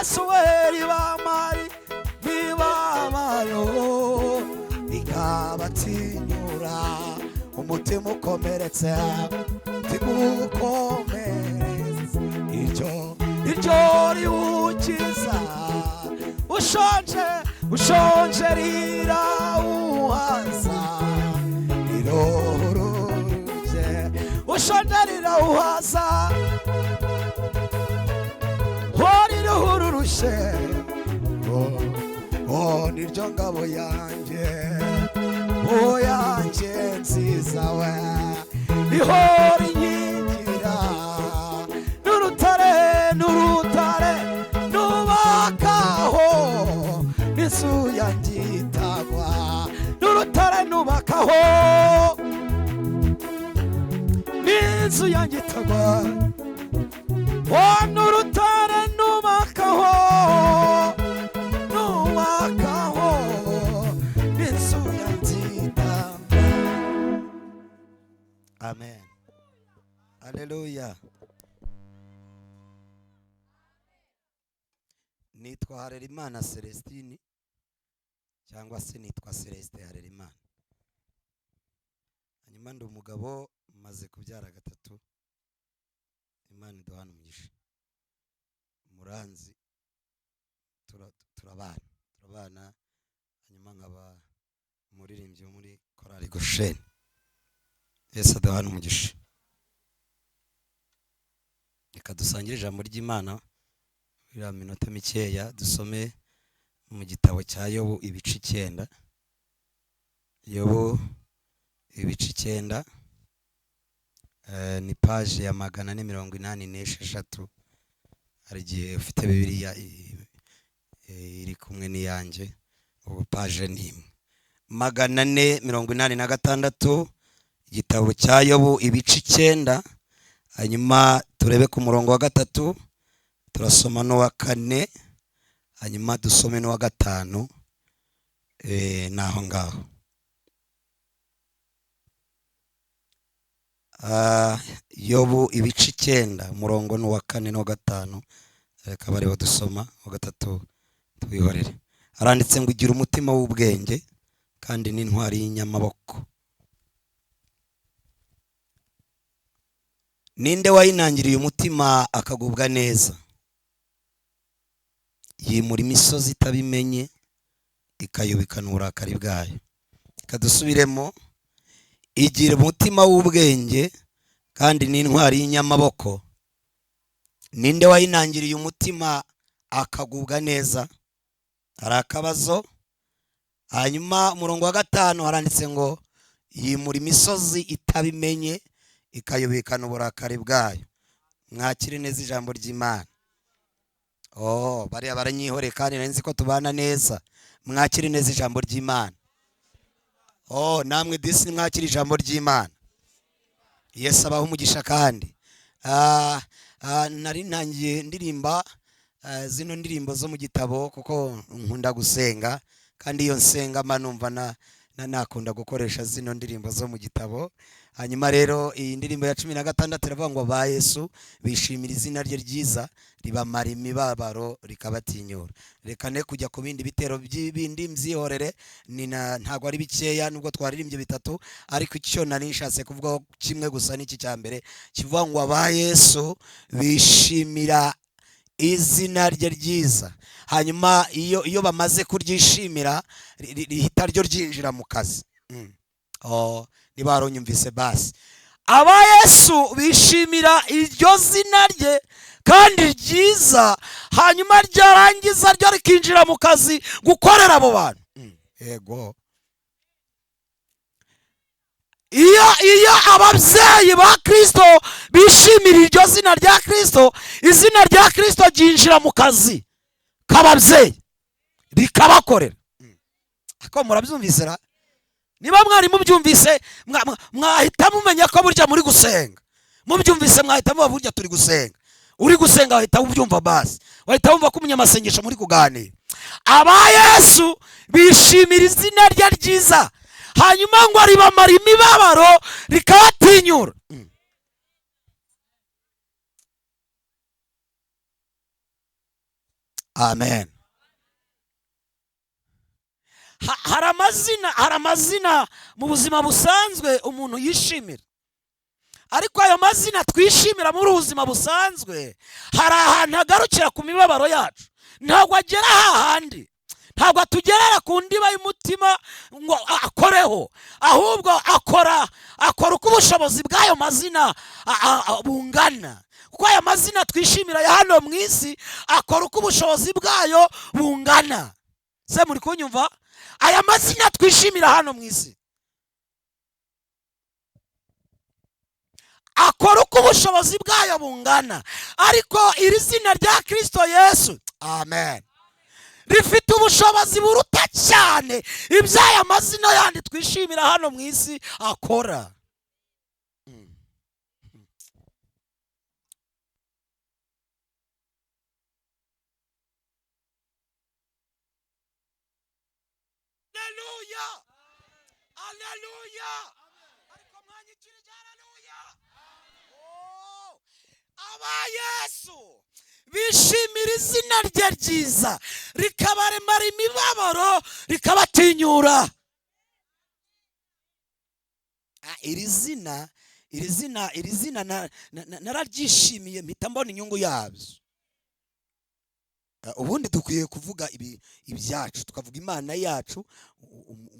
Yesu we ribamara imibabaro rikabatinyura umutima ukomeretse, umutima ukomeretse, iryo riwukiza ushonje, ushonje rirawuhaza, rirohoruje ushonje rirawuhaza, riruhururushe, oh niryo ngabo yanjye, oh yanjye nziza we, ihora inkingira n'urutare, n'urutare nubakaho n'inzu yanjye itagwa, n'urutare nubakaho n'inzu yanjye itagwa, oh n'urutare nubakaho, nubakaho n'inzu yanjye itagwa. Amen. Haleluya. Nitwa Harerimana Celestine, cyangwa se nitwa Celestin Harerimana. Hanyuma ndi umugabo, maze kubyara 3. Imana iduhana umugisha. Muranzi turabana, turabana. Hanyuma nkaba umuririmbyi wo muri Korali Gosheni. Yesu aduhana umugisha. Reka dusangire ijambo ry'Imana iriya minota mikeya, dusome mu gitabo cya Yobu ibice 9. Yobu ibice 9, ni page ya 486. Hari igihe ufite Bibiliya iri kumwe n'iyanjye, ubu page ni imwe. 486, igitabo cya Yobu ibice 9. Hanyuma turebe ku murongo wa 3, turasoma n'uwa 4, hanyuma dusome n'uwa 5, naho ngaho. Yobu ibice 9, umurongo n'uwa 4 n'uwa 5, reka bareba dusoma uwa 3 twihorere. Aranditse ngo ugira umutima w'ubwenge kandi n'intwari y'inyamaboko. Ninde wayinangiriye umutima akagubwa neza? Yimura imisozi itabimenye, ikayubikana uburakari bwayo. Kadusubiremo, igira umutima w'ubwenge kandi n'intwari y'inyamaboko. Ninde wayinangiriye umutima akagubwa neza? Hari akabazo. Hanyuma umurongo wa 5 haranditse ngo yimura imisozi itabimenye, ikayubikana uburakari bwayo. Mwakire neza ijambo ry'Imana. Oh, bariya baranyihore kandi nari nzi ko tubana neza. Mwakire neza ijambo ry'Imana. Oh, namwe disi mwakire ijambo ry'Imana. Yesu abahe umugisha. Kandi nari ntangiye ndirimba zino ndirimbo zo mu gitabo kuko nkunda gusenga, kandi iyo nsenga mba numva nakunda gukoresha zino ndirimbo zo mu gitabo. Hanyuma rero iyi ndirimbo ya 16 iravuga ngo ba Yesu bishimira izina rye ryiza, ribamara imibabaro rikabatinyura. Reka ne kujya ku bindi bitero by'ibindi mbyihorere, ntago ari bikeya nubwo twaririmbye 3, ariko icyo nari nshatse kuvuga kimwe gusa n'iki cya mbere kivuga ngo aba Yesu bishimira izina rye ryiza. Hanyuma iyo bamaze kuryishimira rihita ryo ryinjira mu kazi. Oh, niba waronyumvise basi. Aba Yesu bishimira iryo zina rye kandi ryiza, hanyuma ryarangiza ryo rikinjira mu kazi gukorera abo bantu. Yego. Iyo ababyeyi ba Kristo bishimira iryo zina rya Kristo, izina rya Kristo ryinjira mu kazi k'ababyeyi rikabakorera. Ako murabyumvise ra? Niba mwari mubyumvise mwahita mumenya ko burya muri gusenga. Mubyumvise mwahita muba burya turi gusenga. Uri gusenga wahita ubyumva basi. Wahita wumva ko umunyamasengesho muri kuganira. Aba Yesu bishimira izina rye ryiza, hanyuma ngo ribamara imibabaro rikabatinyura. Amen. Hari amazina mu buzima busanzwe umuntu yishimira, ariko ayo mazina twishimira muri ubuzima busanzwe hari ahantu agarukira ku mibabaro yacu. Ntabwo agera hahandi, ntabwo atugerera ku ndiba y'umutima ngo akoreho, ahubwo akora uko ubushobozi bw'ayo mazina bungana. Kuko aya mazina twishimira ya hano mu isi akora uko ubushobozi bwayo bungana. Se muri kunyumva? Aya mazina twishimira hano mu isi akora uko ubushobozi bwayo bungana, ariko iri zina rya Kristo Yesu, amen, rifite ubushobozi buruta cyane iby'aya mazina yandi twishimira hano mu isi akora. Haleluya, haleluya. Ariko mwanyikirije haleluya. Aba Yesu bishimira izina rye ryiza, rikabaremara imibabaro, rikabatinyura. Iri zina nararyishimiye, mpita mbona inyungu yabyo. Ubundi dukwiye kuvuga ibyacu, tukavuga Imana yacu.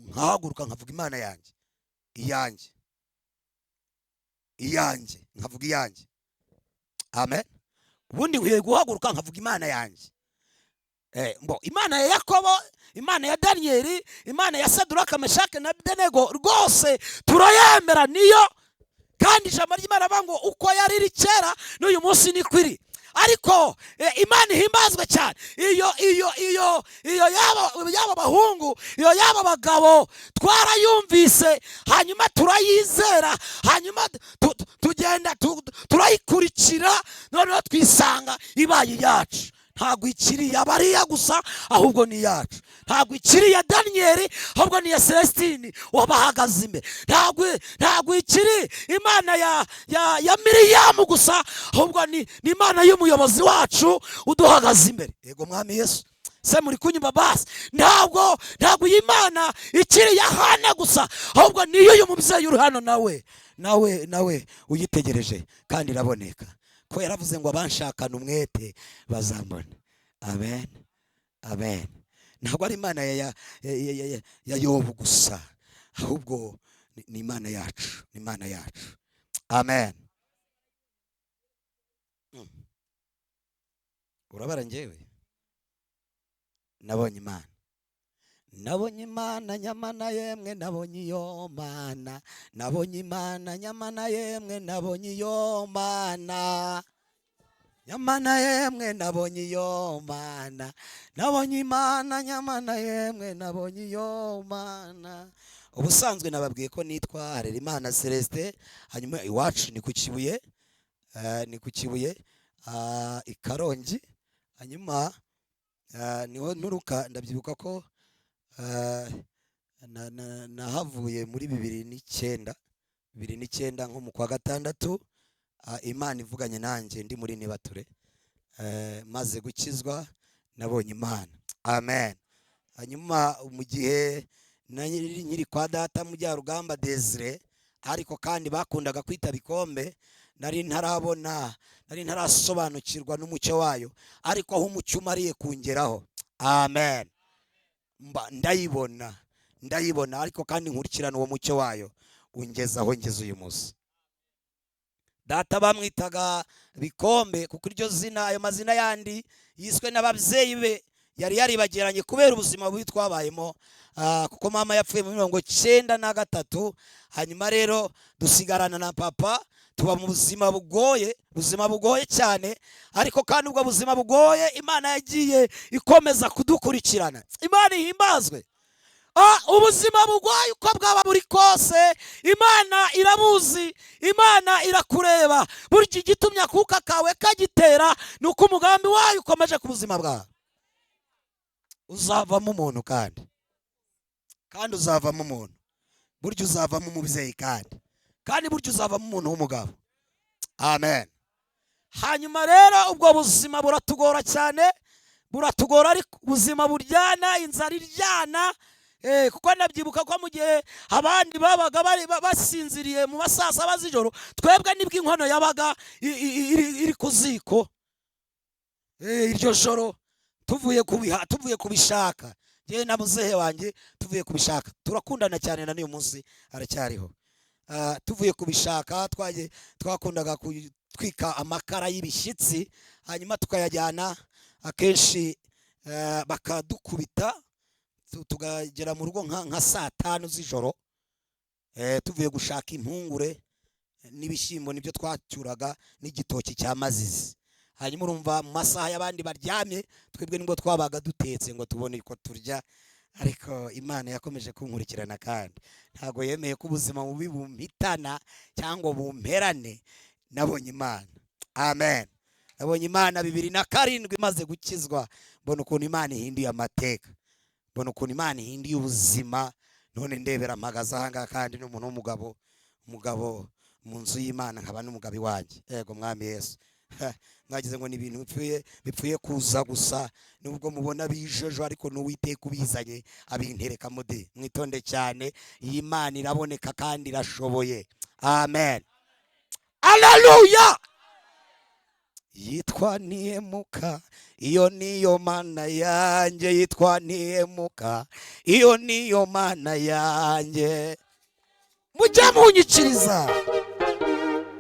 Nkahaguruka nkavuga Imana yanjye, iyanjye, iyanjye, nkavuga iyanjye. Amen. Ubundi nkwiye guhaguruka nkavuga Imana yanjye. Imana ya Yakobo, Imana ya Daniyeli, Imana ya Saduraka, Meshake na Abedenego, rwose turayemera niyo. Kandi ijambo ry'Imana rivuga ngo uko yari iri kera n'uyu munsi niko iri. Ariko Imana ihimbazwe cyane. Iyo iyo iyo iyo yaba bahungu, iyo yaba bagabo, twarayumvise hanyuma turayizera, hanyuma tugenda turayikurikira, noneho twisanga ibaye yacu. Ntabwo ikiri ya bariya gusa, ahubwo ni yacu. Ntabwo ikiri ya Daniyeli, ahubwo ni ya Celestine wabahagaze imbere. Ntabwo ikiri Imana ya Miriyamu gusa, ahubwo ni Imana y'umuyobozi wacu uduhagaze imbere. Yego Mwami Yesu. Se muri kunyumva basi? Ntabwo iyi Imana ikiri ya Hana gusa, ahubwo niyo uyu mubyeyi uri hano nawe uyitegereje, kandi iraboneka. Ko yaravuze ngo abanshakana umwete bazambona. Amen, amen. Ntabwo ari Imana ya Yobu gusa, ahubwo ni Imana yacu, ni Imana yacu. Amen. Urabara njyewe nabonye Imana, nabonye Imana nyamana yemwe, nabonye iyo Mana, nabonye Imana nyamana yemwe, nabonye iyo Mana, nyamana yemwe, nabonye iyo Mana, nabonye Imana nyamana yemwe, nabonye iyo Mana. Ubusanzwe nababwiye ko nitwa Harerimana Celestin, hanyuma iwacu ni ku Kibuye, ni ku Kibuye i Karongi, hanyuma niho nturuka. Ndabyibuka ko nahavuye muri 2009, 2009 nko mu kwa gatandatu, Imana ivuganye nanjye ndi muri Nibature. Maze gukizwa nabonye Imana. Amen. Hanyuma mu gihe nkiri kwa data Mujyarugamba Desire, ariko kandi bakundaga kwita Bikombe, nari ntarabona, nari ntarasobanukirwa n'umucyo wayo, ariko aho umucyo umariye kungeraho, amen, ndayibona, ariko kandi nkurikirana uwo mucyo wayo ungeza aho ngeze uyu munsi. Data bamwitaga Bikombe kuko iryo zina, ayo mazina yandi yiswe n'ababyeyi be yari yaribagiranye kubera ubuzima bubi twabayemo, kuko mama yapfuye mu 1993, hanyuma rero dusigarana na papa, tuba mu buzima bugoye, buzima bugoye cyane. Ariko kandi ubwo buzima bugoye Imana yagiye ikomeza kudukurikirana. Imana ihimbazwe. Ubuzima bugoye uko bwaba buri kose, Imana irabuzi, Imana irakureba. Burya igitumye akuka kawe kagitera ni uko umugambi wayo ukomeje ku buzima bwawe. Uzavamo umuntu, kandi uzavamo umuntu. Burya uzavamo umubyeyi, kandi burya uzavamo umuntu w'umugabo. Amen. Hanyuma rero ubwo buzima buratugora cyane, Buratugora, ariko ubuzima buryana, inzara iryana. Kuko nabyibuka ko mu gihe abandi babaga bari basinziriye mu masaa saba z'ijoro, twebwe nibwo inkono yabaga iri ku ziko. Iryo joro tuvuye kubishaka, njyewe na muzehe wanjye tuvuye kubishaka, turakundana cyane na n'uyu munsi aracyariho. Tuvuye kubishaka, twakundaga gutwika amakara y'ibishyitsi, hanyuma tukayajyana akenshi, bakadukubita, tukagera mu rugo nka saa 5 z'ijoro. Tuvuye gushaka impungure n'ibishyimbo, nibyo twacyuraga, n'igitoki cya mazizi. Hanyuma urumva mu masaha y'abandi baryamye, twebwe nibwo twabaga dutetse ngo tubone uko turya. Ariko Imana yakomeje kunkurikirana, kandi ntabwo yemeye ko ubuzima bubi bumpitana cyangwa bumperane. Nabonye Imana, amen. Nabonye Imana 2007 imaze gukizwa, mbona ukuntu Imana ihinduye amateka, mbona ukuntu Imana ihinduye ubuzima. None ndebera mpagaze aha ngaha, kandi n'umuntu w'umugabo, umugabo mu nzu y'Imana, nkaba n'umugabo iwanjye. Yego Mwami Yesu. Mwagize ngo ni ibintu bipfuye kuza gusa, nubwo mubona bijejo, ariko n'Uwiteka ubizanye abintereka mude. Mwitonde cyane, iyi Mana iraboneka kandi irashoboye. Amen, haleluya. Yitwa Ntihemuka, iyo niyo Mana yanjye. Yitwa Ntihemuka, iyo niyo Mana yanjye. Mujye munyikiriza,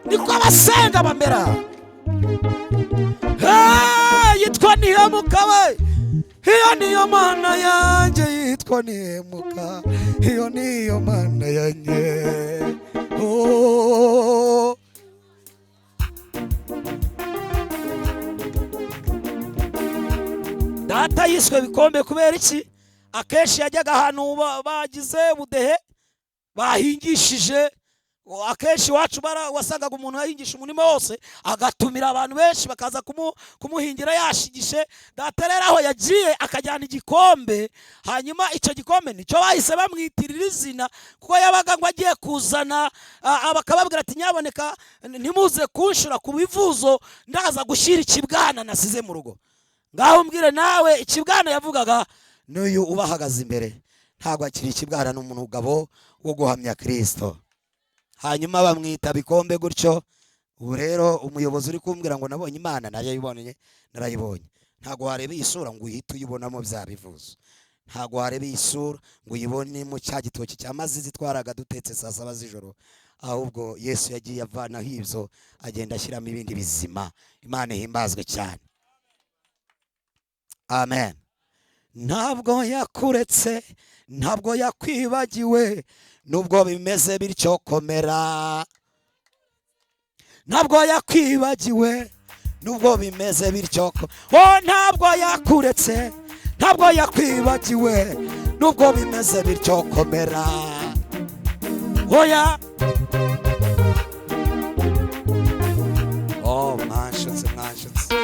niko abasenga bamera. Hey, yitwa Ntihemuka we, iyo niyo Mana yanjye. Yitwa Ntihemuka, iyo niyo Mana yanjye. Oh. Data yiswe Bikombe kubera iki? Akenshi yajyaga ahantu bagize ubudehe, bahingishije. Akenshi iwacu wasangaga umuntu yahingisha umurima wose, agatumira abantu benshi bakaza kumuhingira yashigishe. Data rero aho yagiye akajyana igikombe, hanyuma icyo gikombe nicyo bahise bamwitirira izina, kuko yabaga ngo agiye kuzana, bakababwira ati nyaboneka ntimuze kunshura ku bivuzo, ndaza gushyira ikibwana nasize mu rugo. Ngaho mbwire nawe, ikibwana yavugaga n'uyu ubahagaze imbere ntabwo akiri ikibwana, ni umugabo wo guhamya Kristo. Hanyuma bamwita Bikombe gutyo. Ubu rero umuyobozi uri kumbwira ngo nabonye Imana, narayibonye, narayibonye. Ntabwo wareba iyi sura ngo uhite uyibonamo bya bivuzo, ntabwo wareba iyi sura ngo uyibonemo cya gitoki cya mazizi twaraga dutetse saa 7 z'ijoro. Ahubwo Yesu yagiye avanaho ibyo, agenda ashyiramo ibindi bizima. Imana ihimbazwe cyane, amen. Ntabwo yakuretse, ntabwo yakwibagiwe, nubwo bimeze bityo komera. Ntabwo yakwibagiwe, nubwo bimeze bityo, oh, ntabwo yakuretse, ntabwo yakwibagiwe, nubwo bimeze bityo komera. Oya, oh, mwanshutse, mwanshutse,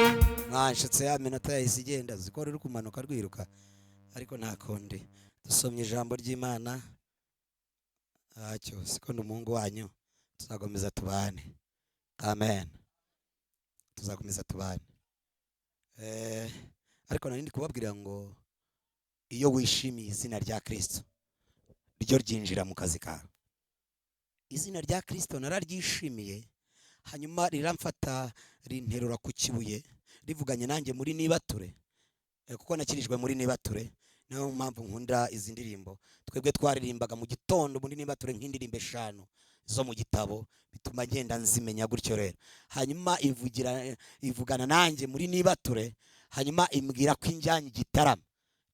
mwanshutse. Ya minota yahise igenda, zikora uri kumanuka rwiruka, ariko nta kundi. Dusomye ijambo ry'Imana ntacyo, siko ni umuhungu wanyu, tuzakomeza tubane. Amen, tuzakomeza tubane. Ariko nari ndi kubabwira ngo iyo wishimiye izina rya Kristo, ryo ryinjira mu kazi kawe. Izina rya Kristo nararyishimiye, hanyuma riramfata rinterura ku kibuye, rivuganye nanjye muri nibature, kuko nakirijwe muri nibature. Niyo mpamvu nkunda izi ndirimbo. Twebwe twaririmbaga mu gitondo muri nibature nk'indirimbo 5 zo mu gitabo, bituma ngenda nzimenya gutyo rero. Hanyuma ivugana nanjye muri nibature, hanyuma imbwira ko injyanye igitarama.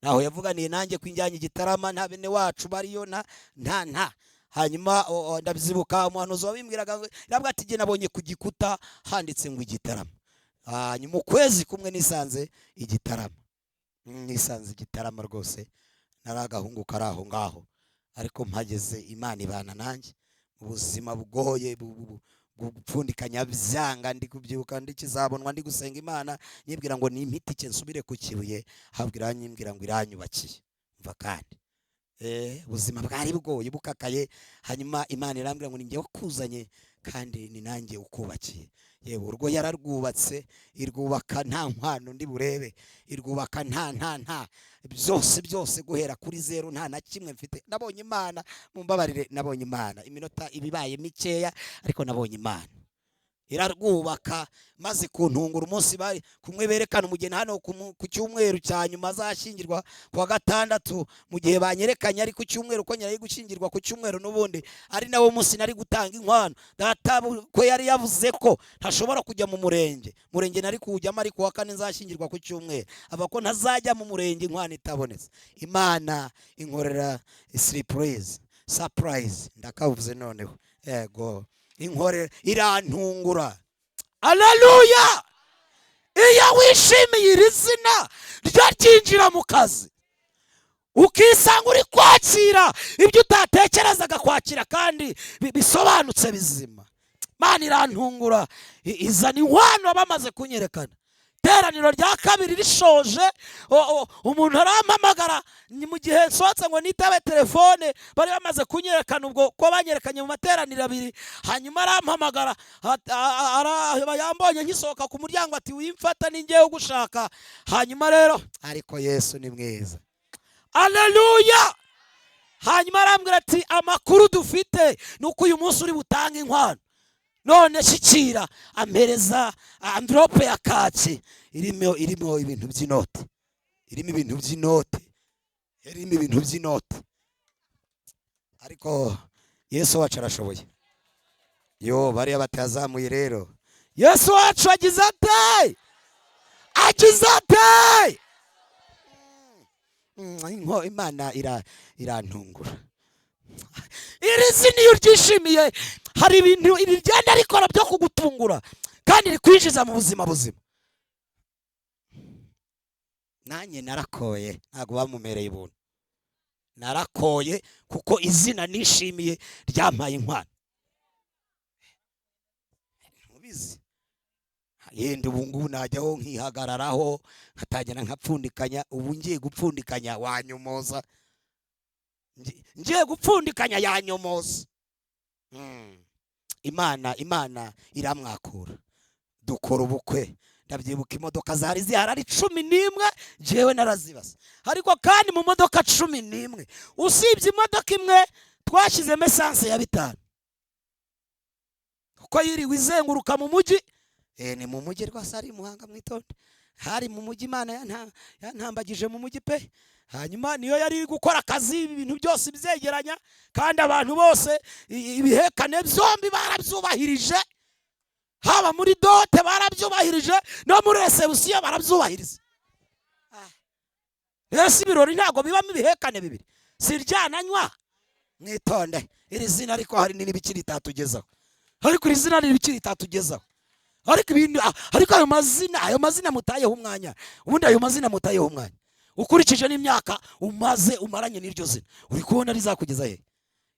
Naho yavuganiye nanjye ko injyanye igitarama, nta bene wacu bariyo, nta nta nta. Hanyuma ndabyibuka umuhanuzi wabimbwiraga, yaravuga ati jye nabonye ku gikuta handitse ngo igitarama. Hanyuma ukwezi kumwe nisanze igitarama, nisanze igitarama rwose, nari agahungu kari aho ngaho, ariko mpageze Imana ibana nanjye mu buzima bugoye, gupfundikanya byanga, ndi kubyibuka ndikizabonwa, ndi gusenga Imana nyibwira ngo nimpitike nsubire ku kibuye, habwira nyimbwira ngo iranyubakiye. Mva kandi ubuzima bwari bugoye bukakaye, hanyuma Imana irambwira ngo ninjye wakuzanye kandi ni nanjye ukubakiye. Yewe, urwo yararwubatse, irwubaka nta nkwano ndi burebe, irwubaka nta nta nta byose byose, guhera kuri zeru, nta na kimwe mfite. Nabonye Imana, mumbabarire, nabonye Imana. Iminota ibibaye mikeya, ariko nabonye Imana irarwubaka. Maze kuntungura umunsi bari kumwe berekana umugeni hano ku cyumweru cya nyuma azashyingirwa ku wa gatandatu, mu gihe banyerekanye ari ku cyumweru ko nyirayo gushyingirwa ku cyumweru, n'ubundi ari nawo munsi nari gutanga inkwano. Data ko yari yavuze ko ntashobora kujya mu murenge, murenge nari kuwujyamo ari ku wa kane, nzashyingirwa ku cyumweru, ava ko ntazajya mu murenge inkwano itabonetse. Imana inkorera surprise, surprise, ndakavuze noneho. Yego, inkorera, irantungura. Aleluya! Iyo wishimiye iri zina ryo ryinjira mu kazi, ukisanga uri kwakira ibyo utatekerezaga kwakira kandi bisobanutse bizima. Imana irantungura, izana inkwano bamaze kunyerekana. Iteraniro rya kabiri rishoje, umuntu arampamagara, ni mu gihe nsohotse ngo nitabe telefone, bari bamaze kunyerekana ubwo ko banyerekanye mu materaniro abiri. Hanyuma arampamagara, yambonye nkisohoka ku muryango, ati: "Wimfata, ni ngewe ugushaka." Hanyuma rero, ariko Yesu ni mwiza, aleluya. Hanyuma arambwira ati: "Amakuru dufite ni uko uyu munsi uri butange inkwano, none shyikira." Ampereza enveloppe ya kaki irimo ibintu by'inote, irimo ibintu by'inote, irimo ibintu by'inote. Ariko Yesu wacu arashoboye. Yo bariya batazamuye rero, Yesu wacu agize ate? Agize ate? Imana irantungura. Iri zina iyo uryishimiye, hari ibintu iri rigenda rikora byo kugutungura kandi rikwinjiza mu buzima buzima. Nanjye narakoye, ntabwo bamumereye ubuntu, narakoye kuko izina nishimiye ryampaye inkwano. Ntubizi, yenda ubu ngubu najyaho nkihagararaho, nkatangira nkapfundikanya. Ubu ngiye gupfundikanya wanyomoza, ngiye gupfundikanya yanyomoza. Imana iramwakura, dukora ubukwe. Ndabyibuka, imodoka zari zihari ari 11, njyewe narazibasa. Ariko kandi mu modoka 11, usibye imodoka imwe twashyizemo essence ya 5, kuko yiriwe izenguruka mu mujyi. Ni mu mujyi rwose, ari i Muhanga, mwitonde, hari mu mujyi. Imana yantambagije mu mujyi pe. Hanyuma niyo yari iri gukora akazi, ibintu byose byegeranya, kandi abantu bose ibihekane byombi barabyubahirije, haba muri dot barabyubahirije, no muri réception barabyubahiriza. Ese ibirori ntabwo bibamo ibihekane bibiri? Siryananywa, mwitonde. Iri zina ariko hari n'ibikiri itatugezaho, ariko iri zina n'ibikiri itatugezaho. Ariko ibintu, ariko ayo mazina mutayeho umwanya, ubundi ayo mazina mutayeho umwanya, ukurikije n'imyaka umaze umaranye n'iryo zina, uri kubona rizakugeza he?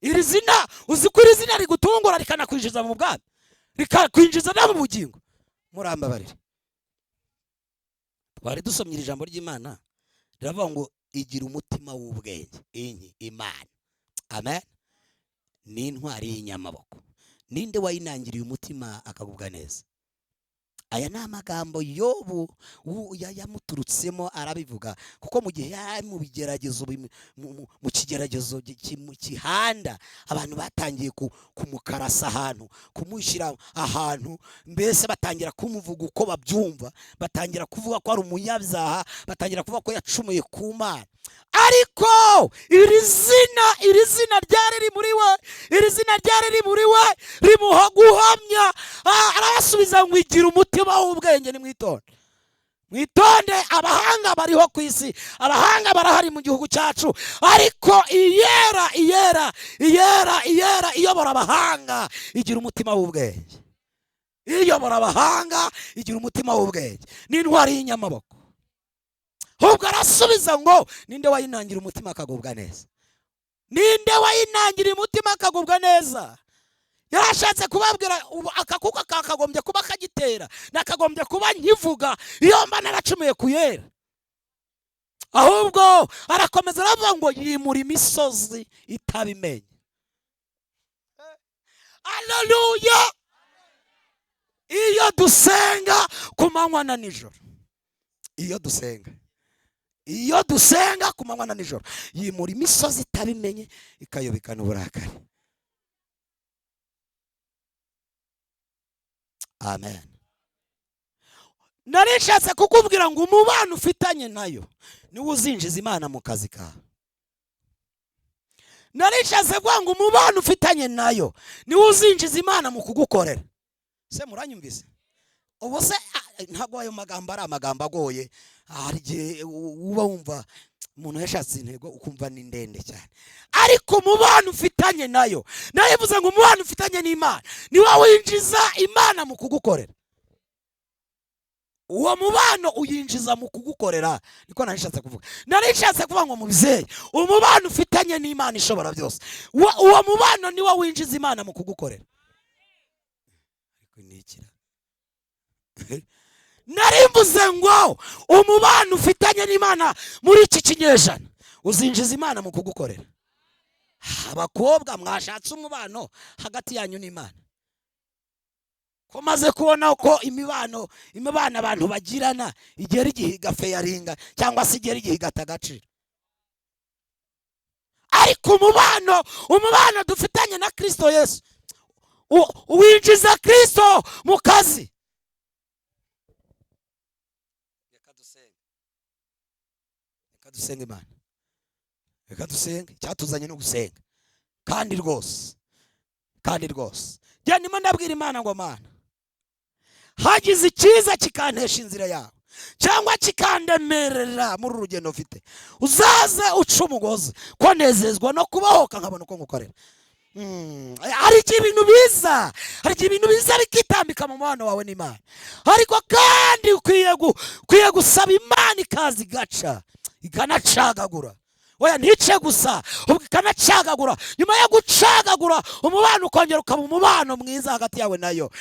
Iri zina, uzi ko iri zina rigutungura, rikanakwinjiza mu bwami, rikakwinjiza no mu bugingo? Murambabarire, twari dusomye iri jambo ry'Imana, riravuga ngo igira umutima w'ubwenge. Inyi Imana, amen, ni intwari y'inyamaboko. Ninde wayinangiriye umutima akagubwa neza? Aya ni amagambo Yobu yamuturutsemo, arabivuga kuko mu gihe yari mu bigeragezo, mu kigeragezo kihanda, abantu batangiye kumukarasa ahantu, kumushyira ahantu, mbese batangira kumuvuga uko babyumva, batangira kuvuga ko ari umunyabyaha, batangira kuvuga ko yacumuye ku Mana. Ariko iri zina ryari riri muri we, iri zina ryari riri muri we rimuha guhamya. Arabasubiza ngo igira umutima w'ubwenge. Nimwitonde, mwitonde. Abahanga bariho ku isi, abahanga barahari mu gihugu cyacu, ariko iyera, iyera, iyera, iyera iyobora abahanga igira umutima w'ubwenge. Iyobora abahanga igira umutima w'ubwenge, ni intwari y'inyamaboko. Ahubwo arasubiza ngo ninde wayinangira umutima akagubwa neza? Ninde wayinangira umutima akagubwa neza? Yarashatse kubabwira ubu aka kuko kakagombye kuba kagitera, nakagombye kuba nkivuga iyo mba naracumuye ku yera. Ahubwo arakomeza aravuga ngo yimura imisozi itabimenye. Aleluya! Iyo dusenga ku manywa na nijoro, iyo dusenga ku manywa na nijoro, yimura imisozi itabimenye ikayobikana uburakari. Amen. Narishatse kukubwira ngo umubano ufitanye nayo niwo uzinjiza Imana mu kazi kawe. Narishatse kuvuga ngo umubano ufitanye nayo niwo uzinjiza Imana mu kugukorera. Se muranyumvise? Ubu se ntabwo ayo magambo ari amagambo agoye. Hari igihe uba wumva umuntu yashatse intego ukumva ni ndende cyane, ariko umubano ufitanye nayo, nayo ivuze ngo umubano ufitanye n'Imana niwo winjiza Imana mu kugukorera. Uwo mubano uyinjiza mu kugukorera, niko narishatse kuvuga. Narishatse kuvuga ngo mubyeyi, umubano ufitanye n'Imana ishobora byose, uwo mubano niwo winjiza Imana mu kugukorera. Ariko nikira narimvuze ngo umubano ufitanye n'Imana muri iki kinyejana uzinjiza Imana mu kugukorera. Abakobwa mwashatse umubano hagati yanyu n'Imana. Ko maze kubona ko imibano abantu bagirana igera igihe igafeyaringa cyangwa se igera igihe igata agaciro. Ariko umubano dufitanye na Kristo Yesu winjiza Kristo mu kazi. Reka dusenge Imana. Reka dusenge. Icyatuzanye no gusenga. Kandi rwose. Njye ndimo ndabwira Imana ngo Mana, hagize icyiza kikantesha inzira yawe cyangwa kikandemerera muri urugendo mfite, uzaze uca umugozi ko nezezwa no kubahoka nkabona uko ngukorera. Hari igihe ibintu biza, bikitambika mu mubano wawe n'Imana, ariko kandi ukwiye gusaba Imana ikaza igaca ikanacagagura. Oya, ntice gusa, ubwo ikanacagagura. Nyuma yo gucagagura umubano ukongera ukaba umubano mwiza hagati yawe nayo,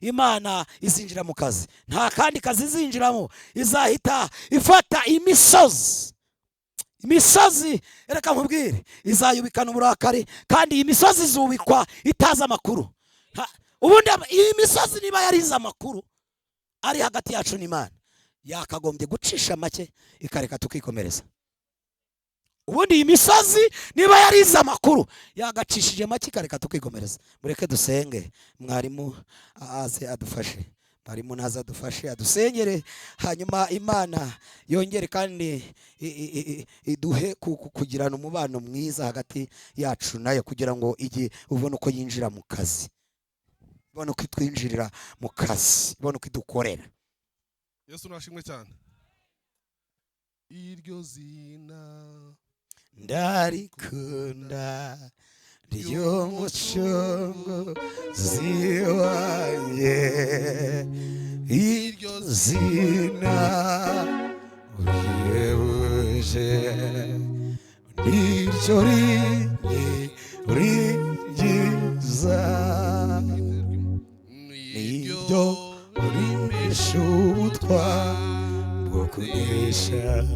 Imana izinjira mu kazi. Nta kandi kazi izinjiramo, izahita ifata imisozi. Imisozi, reka nkubwire, izayubikana uburakari, kandi iyi misozi izubikwa itazi amakuru. Ubundi iyi misozi niba yarize amakuru ari hagati yacu n'Imana, yakagombye gucisha make ikareka tukikomereza. Ubundi iyi misozi niba yarize amakuru yagacishije make ikareka tukikomereza. Mureke dusenge, mwarimu aze adufashe. Mwarimu naza adufashe adusengere, hanyuma Imana yongere kandi iduhe kugirana umubano mwiza hagati yacu nayo, kugira ngo igi ubone uko yinjira mu kazi, ubone uko itwinjirira mu kazi, ubone uko idukorera. Yesu nashimwe cyane. Iryo zina ndarikunda ry'umucunguzi wanjye, iryo zina rihebuje niryo rinyiringiza, niryo rimpesha ubutwari bwo kunesha,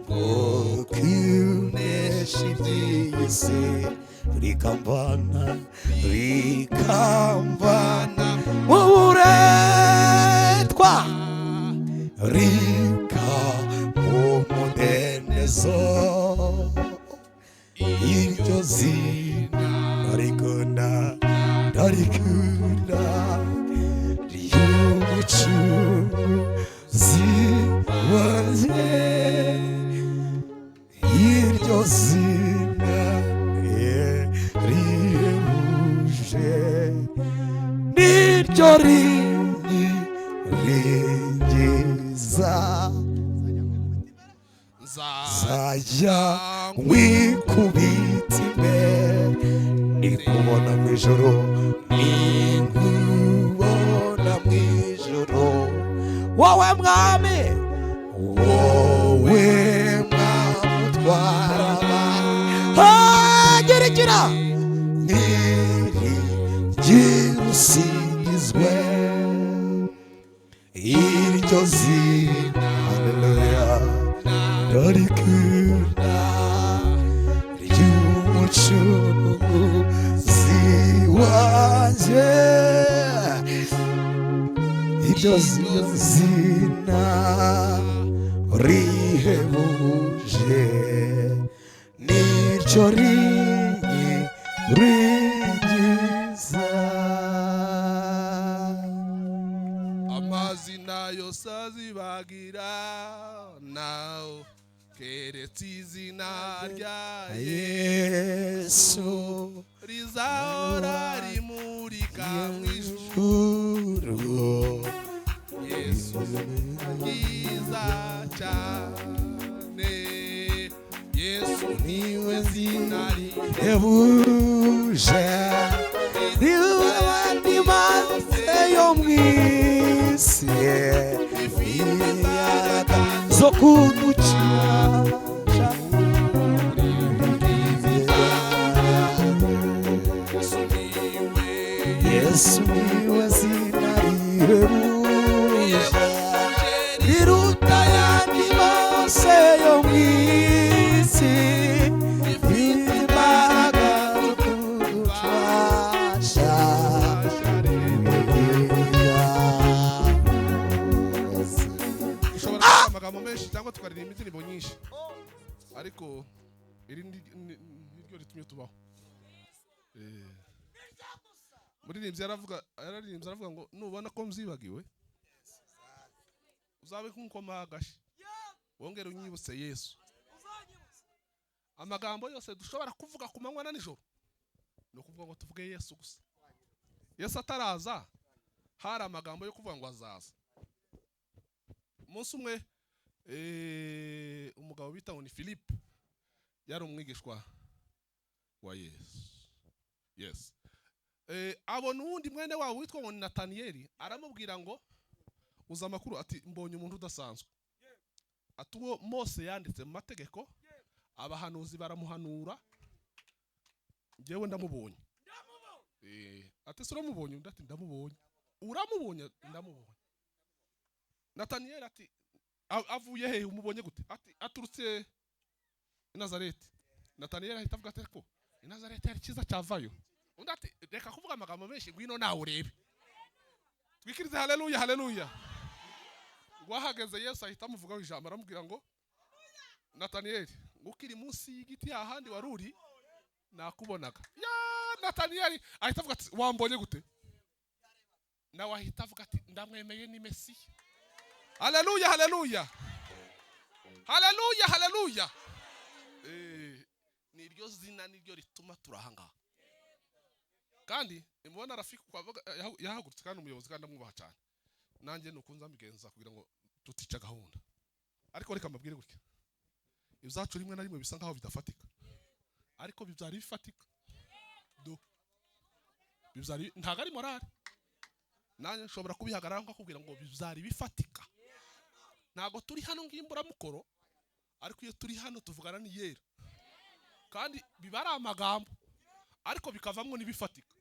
bwo kunesha iby'isi, rikambana mu buretwa, rika mu mudendezo. Iryo zina ndarikunda ry'umucunguzi wanjye, iryo zina rihebuje niryo rinyiringiza. Nzajya nkwikubita imbere, nikubona mu ijoro, ninkubona mu ijoro, wowe mwami, wowe mwami utwara abantu, gerekera niringira usingizwe iryo zina, haleluya, ndarikunda ry'umucunguzi wanjye, Iryo zina rihebuje, niryo rinyiringiza. Amazina yose azibagira nawe keretse izina rya Yesu rizahora rimurika mu ijuru. Juru. Yesu ryiza cyane, Yesu niwe zina rihebuje, abandi maze yo mu isi imbaraga zo kudukiza. Yesu niwe. Yesu niwe zina rihebuje, riruta ayandi mose yo mu isi, ifite imbaraga zo kudufasha. Dushobora kuvuga amagambo menshi cyangwa tukaririmba indirimbo nyinshi, ariko iri niryo ritumye tubaho. Muririmbyi yaravuga, yararirimbye aravuga ngo nubona ko mzibagiwe uzabe nk'ukoma agashi wongere unyibutse Yesu. Amagambo yose dushobora kuvuga ku manywa na nijoro ni ukuvuga ngo tuvuge Yesu gusa. Yesu ataraza hari amagambo yo kuvuga ngo azaza. Umunsi umwe umugabo bita ngo ni Philippe, yari umwigishwa wa Yesu. Yes. Abona uwundi mwene wabo witwa ngo ni Nataniyeli, aramubwira ngo uza amakuru, ati mbonye umuntu udasanzwe, ati uwo Mose yanditse mu mategeko, abahanuzi baramuhanura, njyewe ndamubonye. Ati se uramubonye? Undi ati ndamubonye. Uramubonye? Ndamubonye. Nataniyeli ati avuye hehe? Umubonye gute? Ati aturutse i Nazareti. Nataniyeli ahita avuga ati ko i Nazareti hari cyiza cyavayo. Undi ati reka kuvuga amagambo menshi, ngwino nawe urebe. Twikirize haleluya, haleluya. Wahageze Yesu ahita amuvugaho ijambo, aramubwira ngo Nataniyeli, ngo ukiri munsi y'igiti hahandi wari uri nakubonaga. Ya Nataniyeli ahita avuga ati wambonye gute? Nawe ahita avuga ati ndamwemeye, ni Mesiya. Haleluya, haleluya, haleluya, haleluya. Niryo zina niryo rituma turahangaha. Kandi nimubona Rafiki kwavuga yahagurutse, kandi umuyobozi, kandi amwubaha cyane, nanjye nuko nzamigenza kugira ngo tutica gahunda. Ariko reka mbabwire gutya, ibyacu rimwe na rimwe bisa nkaho bidafatika, ariko bibyara ibifatika. Do bibyara ntabwo ari morale, nanjye nshobora kubihagararaho nkakubwira ngo bibyara ibifatika. Ntabwo turi hano ng'imburamukoro, ariko iyo turi hano tuvugana n'iyera, kandi biba ari amagambo ariko bikavamwo n'ibifatika.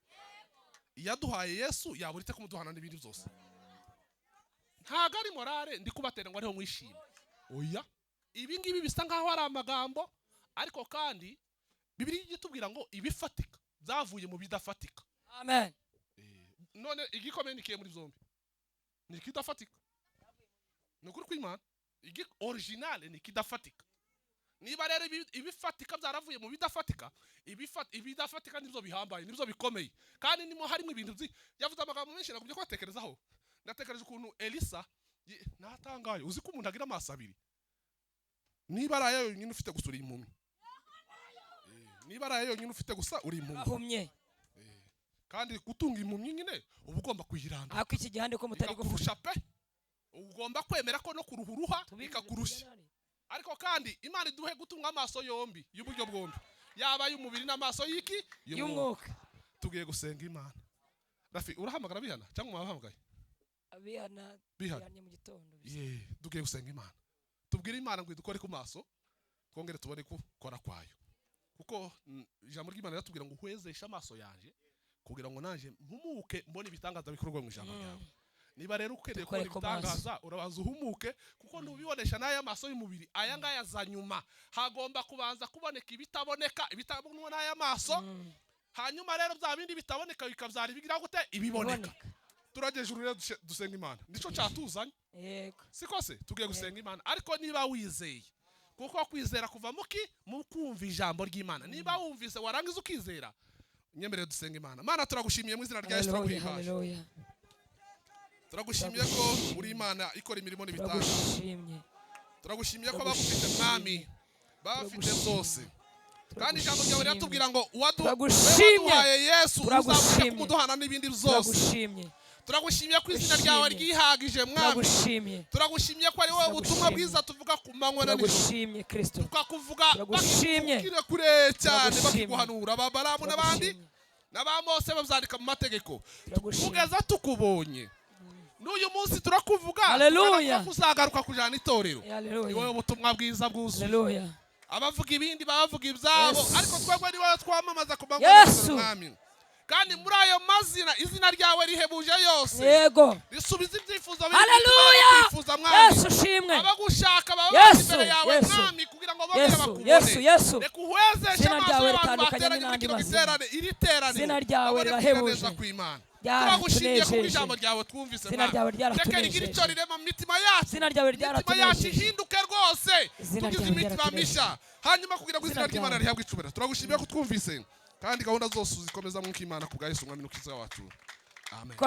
Iyaduhaye Yesu yabura ite kumuduhana n'ibindi byose? Ntabwo ari morale ndi kubatera ngo ariho mwishime, oya. Ibi ngibi bisa nkaho ari amagambo, ariko kandi Bibiliya ijya itubwira ngo ibifatika byavuye mu bidafatika. Amen. None igikomeye ni ikihe muri byombi? Ni ikidafatika. Ni ukuri kw'Imana, originale ni ikidafatika. Niba rero ibifatika byaravuye mu bidafatika, ibidafatika nibyo bihambaye, nibyo bikomeye. Kandi nimo harimo ibintu yavuze amagambo menshi nagumye kubatekerezaho. Natekereje ukuntu Elisa natangaye. Uzi ko umuntu agira amaso abiri? Niba ari aya yonyine ufite gusa uri impumyi. Niba ari aya yonyine ufite gusa uri impumyi. Ahumye. Kandi gutunga impumyi nyine uba ugomba kuyiranda. Ariko iki gihande ko mutari Ikakurusha pe. Ugomba kwemera ko no kuruhuruha ikakurusha. Ariko kandi Imana iduhe gutunga amaso yombi y'uburyo bwombi, yaba ay'umubiri n'amaso y'iki y'umwuka. Tugiye gusenga Imana. Rafi, urahamagara bihana cyangwa mwabahamagaye? Abihana. Bihana. Bihanye mu gitondo. Ye, tugiye gusenga Imana. Tubwire Imana ngo idukore ku maso, twongere tubone gukora kwayo. Kuko ijambo ry'Imana riratubwira ngo uhwezeshe amaso yanje kugira ngo nanje mpumuke mbone ibitangaza bikorwa mu ijambo ryawe. Niba rero ukeneye Dukore kubona ku maso. ibitangaza, urabanza uhumuke, kuko ntubibonesha n'aya maso y'umubiri. Aya ngaya aza nyuma, hagomba kubanza kuboneka ibitaboneka, ibitabonwa n'aya maso. Hanyuma rero bya bindi bitaboneka bikabyara ibigira gute? Ibiboneka. Turageze ijuru rero, dusenga Imana, nico cyatuzanye. Yego. Siko se? Tugiye gusenga Imana, ariko niba wizeye, kuko kwizera kuva muki mu kumva ijambo ry'Imana. Niba wumvise warangiza ukizera, nyemerere dusenga Imana. Mana, turagushimiye mu izina rya Yesu. Haleluya. Turaguhimbaje. Haleluya. Turagushimiye ko uri Imana ikora imirimo n'ibitangaza. Turagushimye. Turagushimiye ko abagufite, Mwami, baba bafite byose, kandi ijambo ryawe riratubwira ngo Turagushimye. waduhaye Yesu uzabasha Turagushimye. kumuduhana n'ibindi byose. Turagushimye. Turagushimiye ko izina ryawe Turagushimye. ryihagije, Mwami. Turagushimye. Turagushimiye ko ari wowe butumwa Turagushimye. bwiza tuvuga ku manywa na nijoro. Turagushimye, Kristo. Tukakuvuga Turagushimye. bakikubwira kure cyane, Turagushimye. bakiguhanura ba Balamu n'abandi Turagushimye. n'aba Mose, babyandika mu mategeko Turagushimye. kugeza tukubonye. N'uyu munsi turakuvuga. Haleluya. Tukanavuga ko uzagaruka kujana itorero. Ni Haleluya. wowe butumwa bwiza bwuzuye. Haleluya. Abavuga ibindi bavuga ibyabo, Yes. ariko twebwe ni wowe twamamaza ku manywa Yesu. na nijoro, Mwami. Kandi muri ayo mazina, izina ryawe rihebuje yose, Yego. risubiza ibyifuzo biri mu Haleluya. mitima y'abakwifuza, Mwami. Yesu ushimwe. Abagushaka baba bari Yesu, imbere yawe, Yesu. Mwami, kugira ngo bongere Yesu, bakubone. Yesu, Yesu. Reka uhwezeshe Izina amaso ryawe y'abantu ritandukanye bateranye muri n'andi kino mazina. giterane, iri teraniro, Izina ryawe babone kugira rirahebuje. neza kw'Imana. Turagushimiye kuko Ryaratunejeje. ijambo ryawe twumvise, Izina Mwami. ryawe Reka rigire ryaratunejeje. icyo rirema mu mitima yacu. Izina ryawe Imitima yacu ryaratunejeje. ihinduke rwose, Izina tugize ryawe imitima ryaratunejeje. mishya, hanyuma kugira ngo izina Izina ry'Imana ryawe. rihabwe icubahiro. Turagushimiye ko twumvise, kandi gahunda zose uzikomeza mwuka Imana, ku bwa Yesu Umwami n'Umukiza wacu, amen.